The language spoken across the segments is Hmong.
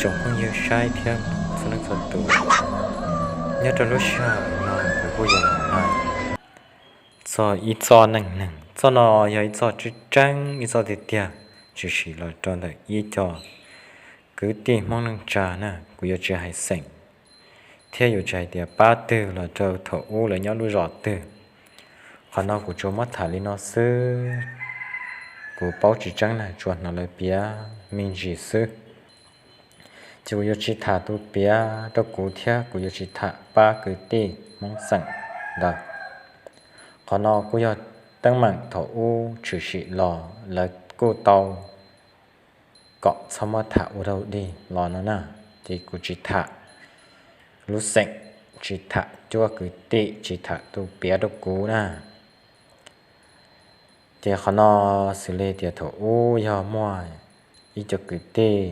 Tsoom phooj ywg saib thiab txhua leej txhua tus, nyob rau lub sij hawm no kuv kuj yuav los hais txog ib txoj neej neeg. Txoj no yog ib txoj tseeb tseeb, ib txoj tiag tiag, tshwm sim los rau ntawm ib co kwv tij Hmoob neej tsa na. Kuv yuav tsis hais xeem thiab yuav tsis hais tias pab twg los rau thaum ub lawv nyob lub zos twg. Qhov no kuv tsuas muab tham li no xwb, kuv paub tsis tseeb na, tsuas hnov lawv piav me ntsis xwb. Ces kuv yuav tsis tham tus piav rau kuv thiab kuv yuav tsis tham pab kwv tij Hmoob xeem ntawd. Qhov no kuj yog teeb meem thaum ub tshwm sim los lawv kuj tau kom txhob muab tham ua dog dig los no na. Ces kuv tsis tham lub xeem, tsis tham cuab kwv tij, tsis tham tus piav rau kuv na. Ces qhov no xws li tias thaum ub yog muaj ib co kwv tij,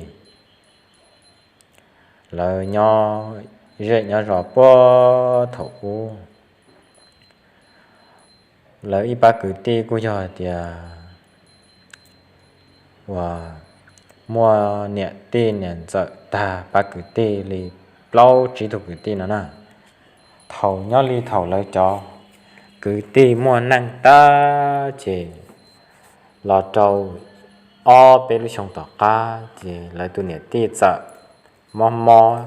lawv nyob zej nyob zos puag thaum ub. Lawv ib pab kwv tij kuj yog tias uas muaj niam tij niam ntxawm tag pab kwv tij li plaub tsib tug kwv tij no na. Thaum nyob li thaum lawv cov kwv tij muaj neej tag ces los rau ob peb lub xyoo tom qab ces lawv tus niam tij txawm mob mob,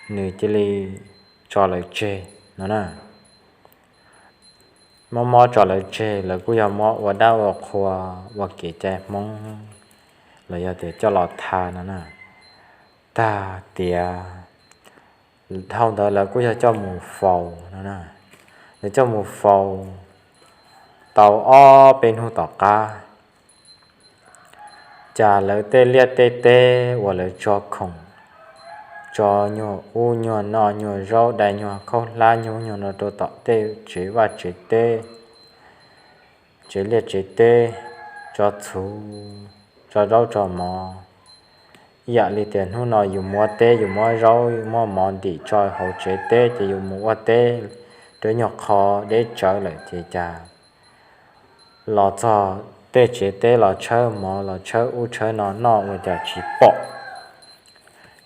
nws cia li tso lawv tseg no na. Mob mob tso lawv tseg, lawv kuj yog muab ua dab ua qhua, ua kev cai Hmoob los yog tias coj los tha no na. Tag tias dhau ntawd lawv kuj yog coj mus faus no na. Lawv coj mus faus tau ob peb hnub tom qab, cas lawv tej liaj tej teb uas lawv tso khoom, tso nyuag ub nyuag no, nyuag zaub dais, nyuag khaub hlab, nyuag ub nyuag no rau tom tej tsev vaj tsev teb, tsev liaj tsev teb, tso txhuv, tso zaub tso mov. Ib yam li tias hnub no yus muab teb, yus muab zaub, yus muab mov ntim tso hauv tsev teb ces yus mus ua teb rau nyuag qho deb tsawv lawm ces cas los txog tej tsev teb los tshawb mov los tshawb ub tshawb no noj ua cas tsis pom,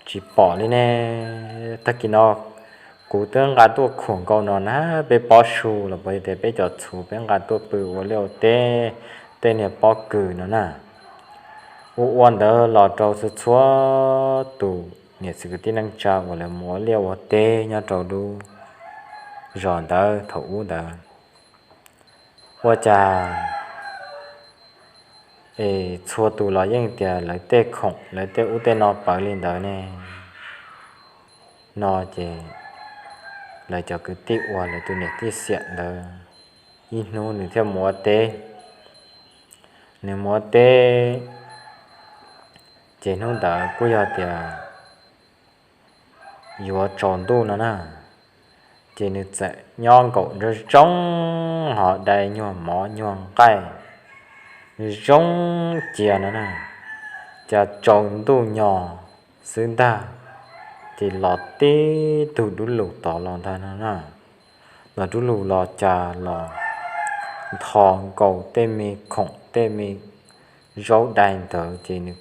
tsis pom li ne. Tag kis no kuv twb nqa tuaj khuam nkaus no na, peb pob su los puas yog tias peb cov txhuv peb nqa tuaj pw ua liaj ua teb, tej niag pob kws no na. Ua ua ntawd los rau txhua txhua tus niam txiv kwv tij neej tsa uas lawv mus ua liaj ua teb nyob rau lub zos ntawd thaum ub ntawd. Ua cas es txhua tus los yeej tias lawv tej khoom lawv tej ub tej no pawv li ntawd ne. No ces lawv cov kwv tij uas lawv tus niam tij xiam ntawd, ib hnub nws thiaj mus ua teb. Nws mus ua teb ces hnub ntawd kuj yog tias yuav tsaus ntuj no na, ces nws txawm nyob nkaum nrog zoo hov dai nyuag mov nyuag nqaij zoo cia no na, cas tsaus ntuj nyo xwb ntag, ces los tib tug dub lug tod los ntag no na. Los dub lug los cas los ntho nkaus tej me khoom tej me zaub dai ntawd ces nws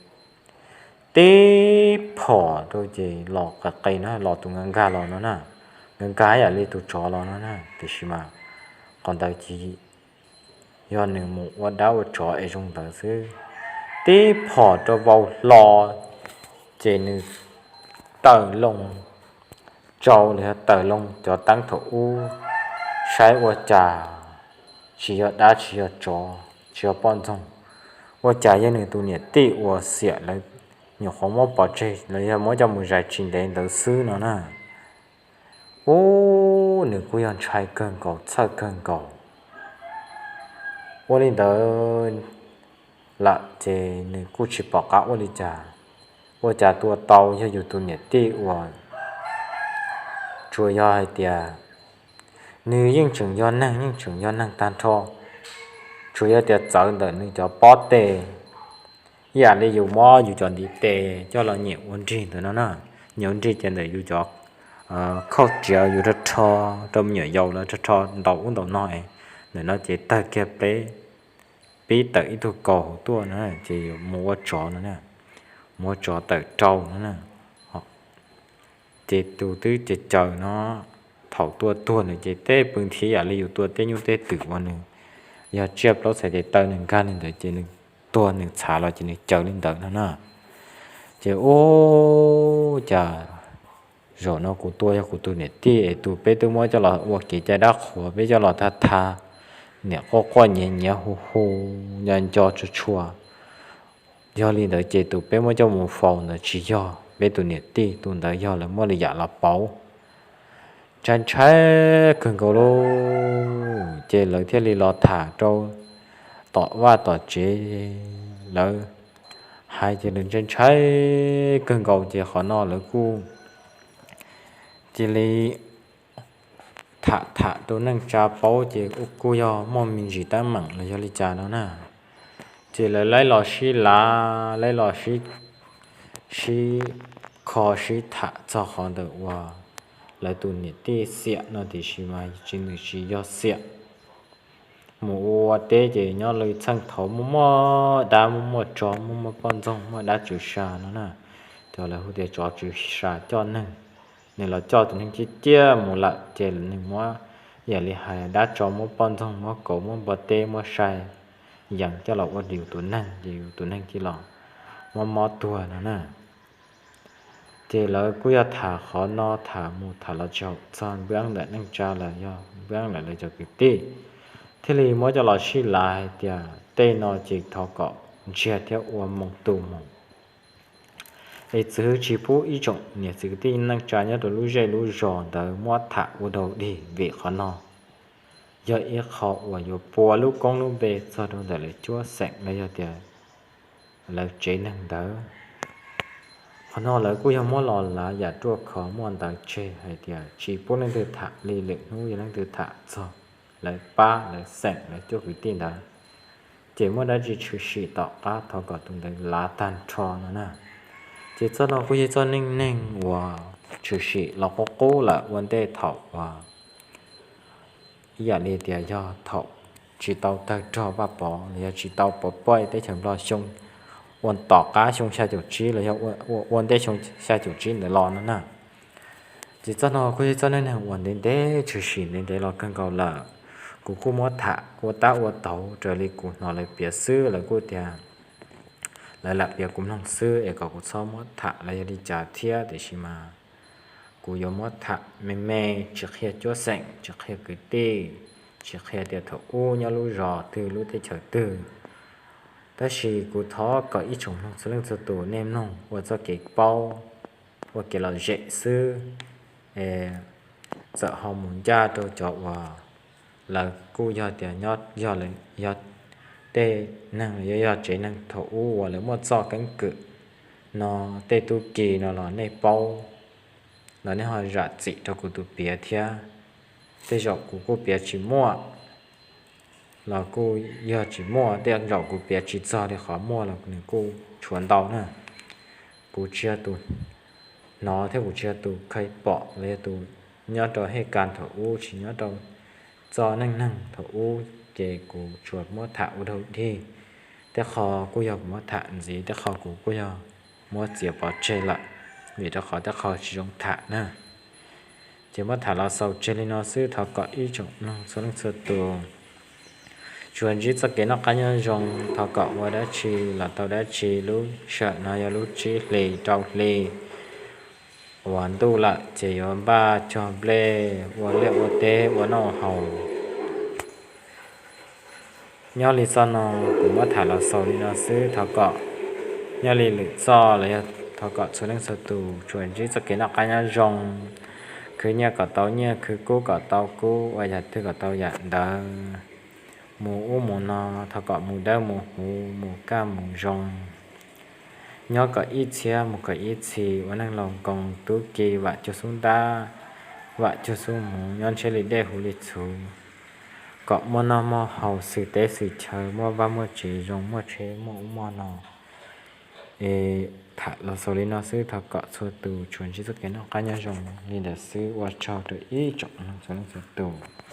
tib phom rau ces los qis qis no los tus nkag nkag los no na. Nkag nkag ib yam li tus tsov los no na, tiam sis mas qhov ntawd ces yog nws mus ua dab ua tsov es zoo ntawd xwb. Tib phom rau vau hlo ces nws tawm loo tsau los yog tawm loo cov teeb thaum ub saib ua cas tsis yog dab tsis yog tsov tsis yog poj ntxoog, ua cas yog nws tus niam tij uas xiam lawv nyuam qhuav muab pov tseg los yog muab coj mus zais tsis ntev ntawd xwb no na. Ub, nws kuj yog ntshai kawg nkaus txhawj kawg nkaus. Ua li ntawd lawm ces nws kuj tsis pom qab ua li cas, ua cas tua tau yog yus tus niam tij uas tsuas yog hais tias nws yeej tseem yog neeg yeej tseem yog neeg tag nrho, tsuas yog tias txawv ntawm nws cov pob teg, ib yam li yus muab yus cov ntiv tes coj los nyem ua nrig ntawd no na. Nyem ua nrig ces ntawm yus cov khauj tsiav yus rho rho rau me nyuam yaus lawv rho rho ntaus ub ntaus no, ntawm no ces tawg kiag pleb pib tawm ib tug kaus hauv tuaj no ces yus mus ua tsov no na. muab tsov tawm rau no na. Ces tus twb caws caws no, thaum tua tuag ntawd ces teb pw nthi yam li yus tua tej nyuj tej twm uas nws yog tsiaj plaub txhais tes taw nws nkag li ntawd ces nws tuag nws txhav los ces nws caws li ntawd no na. Ces ub, cas zaum no kuv tua yog kuv tus niam tij es tus peb twb muab coj los ua kev cai dab qhuas, peb coj los tha tha, niam quaj quaj nyiav nyiav hu hu, nco nco tshua tshua. Yog li ntawd ces tus peb muab coj mus faus ntawd tsis yog peb tus niam tij, tus ntawd yog lawv muab li yam los pauv. Ntshai ntshai kawg nkaus lauj, ces lawv thiaj li los tham rau tom vaj tom tsev, lawv hais ces lawv ntshai ntshai kawg nkaus ces qhov no lawv kuj cia li tham tham rau neej tsa paub ces kuj yog muaj me ntsis teeb meem los yog li cas no na. Ces lawv laib los sib lav, laib los sib kho sib tham txog qhov ntawm uas lawv tus niam tij xiam no tiam sis mas tsis, nws tsis yog xiam. Mus ua teb ces nyob li txheej thaud muaj muaj dab, muaj muaj tsov, muaj muaj poj ntxoog, muaj dab tswv sa no na. Ces lawv hu tias tsov tswv sa coj neeg, nws los coj tus neeg ciaj ciaj mus lawm ces nws muab, yam li hais dab tsov muab poj ntxoog, muab kauv, muab npua teb, muab sai yees coj los ua yus tus neeg ces yus tus neeg cia los mob mob tuag no na. Ces lawv kuj yog tham qhov no tham mus tham los tsis haum txog npwb ntawm neej tsa los yog npwb ntawm lawv cov kwv tij, thiaj li muab coj los sib lav hais tias tej no ces thov kom ntsiag thiab ua moo tu mus, es txwv tsis pub ib tsoom niam txiv kwv tij neej tsa nyob rau lub zej lub zos ntawd muab tham ua dog dig vim qhov no yog ib qho uas yuav pua lub koob lub npe txog rau ntawm lawv cuab xeem los yog tias lawv tsev neeg ntawd. Qhov no lawv kuj yog muab los lav yam ruaj khov muaj ntawv tseg hais tias tsis pub leej twg tham li, lwm hnub yog leej twg tham txog lawv pab lawv xeem lawv cuab kwv tij ntawd, ces muaj dab tsi tshwm sim tom qab thov kom tus ntawd lav tag nrho no na. Ces txoj no kuj yog txoj neej neeg uas tshwm sim los qub qub lawm ua ntej thaum uas ib yam li tias yog thaum tsis tau tawg rog Vaj Pov los yog tsis tau Pov Poij teb chaws Nplog xyoo, ua tom qab xyoo xya caum tsib los yog ua ntej xyoo xya caum tsib ntawd los no na. Ces txoj no kuj yog txoj neej neeg uas ntev ntev tshwm sim ntev ntev los kawg nkaus lawm. Kuv kuj muab tham ua tab ua tauv raws li kuv hnov lawv piav xwb, lawv kuj tias lawv lam piav kuv mloog xwb es kom kuv txhob muab tham los yog li cas thiab, tiam sis mas kuv yuav muab tham me me, tsis qhia cuab xeem, tsis qhia kwv tij, tsis qhia tias thaum ub nyob lub zos twg lub teb chaws twg. Tab sis kuv thov kom ib tsoom mloog txhua leej txhua tus nej mloog ua txoj kev paub, ua kev lom zem xwb. Txawm ho mus ncaj rau cov uas lawv kuj yog tias nyob, yog lawv yog tej neeg los yog tsev neeg thaum ub uas lawv muaj txoj keeb kwm no, tej tub ki no los nej paub, los nej ho zam txim rau kuv tus piav thiab. Tej zaum kuv kuj piav tsis muaj los kuj yog tsis muaj, tej zaum kuv piav tsis txog li qhov muaj los nws kuj tshuav ntau na. Kuv tsis yog tus hnov thiab kuv tsis yog tus khaws pom los yog tus nyob rau hej kas thaum ub, tsis nyob rau txoj neej neeg thaum ub, ces kuv tsuas muab tham ua dog dig. Tej qho kuj yog kuv muab tham ntxiv, tej qho kuv kuj yog muab txiav pov tseg lawm, vim rau qhov tej qho tsis zoo tham na. Ces muab tham los xaus tseg li no xwb, thov kom ib tsoom mloog txhua leej txhua tus tsuas ntsib txoj kev noj qab nyob zoo, thov kom ua dab tsi los tau dab tsi. Lub sij hawm no yog lub tsib hlis rau hli uas ntuj lawm ces yuav npaj cog nplej ua liaj ua teb ua noj haus. Nyob li txoj no kuv muab tham los xaus li no xwb, thov kom nyob li lwm txoj los yog thov kom txhua leej txhua tus tsuas ntsib txoj kev noj qab nyob zoo, khwv nyiaj kom tau nyiaj, khwv kub kom tau kub, ua yam twg kom tau yam ntawd. Mus ub mus no thov kom mus dawb mus huv, mus kaj mus zoo. Nyob kom ib txhiab mus kom ib txhis, ua neej laus nkoos, tub ki vam cuag xub ntab, vam cuag xub hmuv, nyob ntshiab li dej huv li txhuv. Kom muaj noj muaj haus, xwm teb xwm chaw, muaj vaj muaj tsev zoo, muaj tsheb muaj ub muaj no. Es tham los xaus li no xwb, thov kom txhua tus tsuas ntsib txoj kev noj qab nyob zoo li ntawd xwb, ua tsaug rau ib tsoom mloog txhua leej txhua tus.